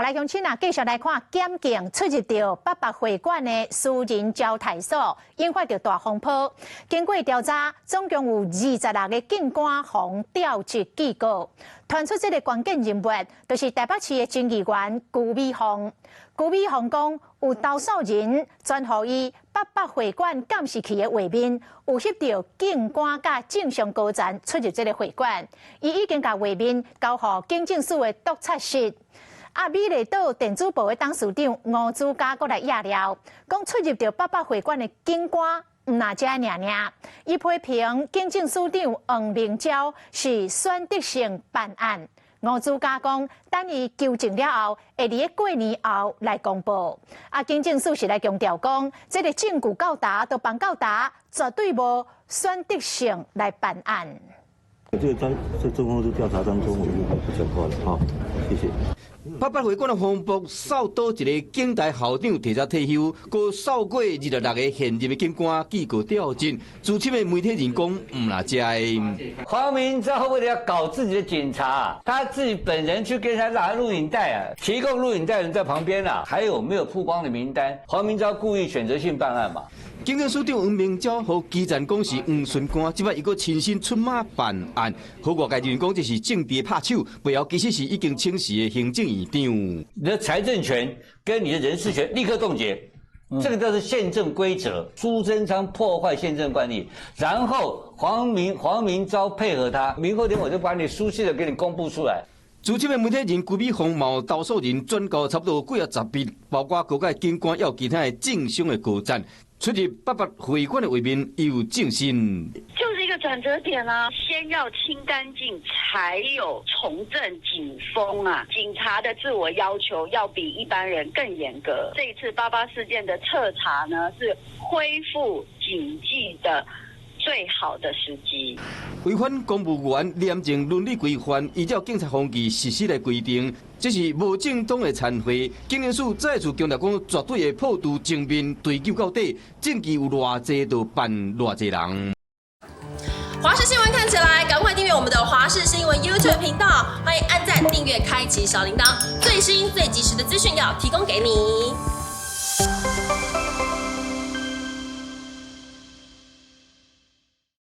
來鄉親啊，繼續來看檢警出入著八八會館的私人招待所，引發著大風波。經過調查，總共有26個警官予調職記過，傳出這个關鍵人物，就是台北市的前議員辜美鳳。辜美鳳講，有投訴人傳予伊八八會館監視器的畫面，有翕著警官佮政商高層出入這个會館，伊已經共畫面交予警政署的督察室。啊，美麗島電子報的董事長吳子嘉閣來掖料，講出入著八八會館的警官毋若這爾爾，伊批評警政署長黃明昭是選擇性辦案。吳子嘉講，等伊求證了後，會佇咧過年後來公布。啊，警政署是來強調講，這个證據夠焦，就辦夠焦，絕對無選擇性來辦案。這個在中控室調查當中，我就不講話了。好，謝謝。八八會館的風波，掃倒一个警大校長提早退休，閣掃過26個現任的警官記過調職。資深的媒體人講，毋若這个。黃明昭為了要搞自己的警察，他自己本人去跟他拿錄影帶啊，提供錄影帶人在旁邊啊，還有沒有曝光的名單？黃明昭故意選擇性辦案嘛？警政署長黃明昭予基層講是黃巡官，這擺伊閣親身出馬辦案，予外界認為講這是政治拍手，背後其實是已經請辭的行政院長。你的財政權跟你的人事權立刻凍結，這個叫做憲政規則。蘇貞昌破壞憲政慣例，然後黃明昭配合他，明後天我就把你書信的給你公布出來。資深的媒體人辜美鳳嘛投訴人轉交差不多幾仔十筆，包括高階警官，還有其他的政商的高層出入八八會館的畫面有證實。就是一個轉折點啊！先要清乾淨，才有重振警風啊！警察的自我要求要比一般人更嚴格。這一次八八事件的徹查呢，是恢復警紀的最好的時機。違反公務員廉政倫理規範，依照警察風紀實施的規定，這是無正當的餐會。警政署再次強調講，絕對會破除正面追究到底，證據有偌濟就辦偌濟人。華視新聞看起來，趕快訂閱我們的華視新聞 YouTube 頻道，歡迎按讚、訂閱、開啟小鈴鐺，最新最及時的資訊要提供給你。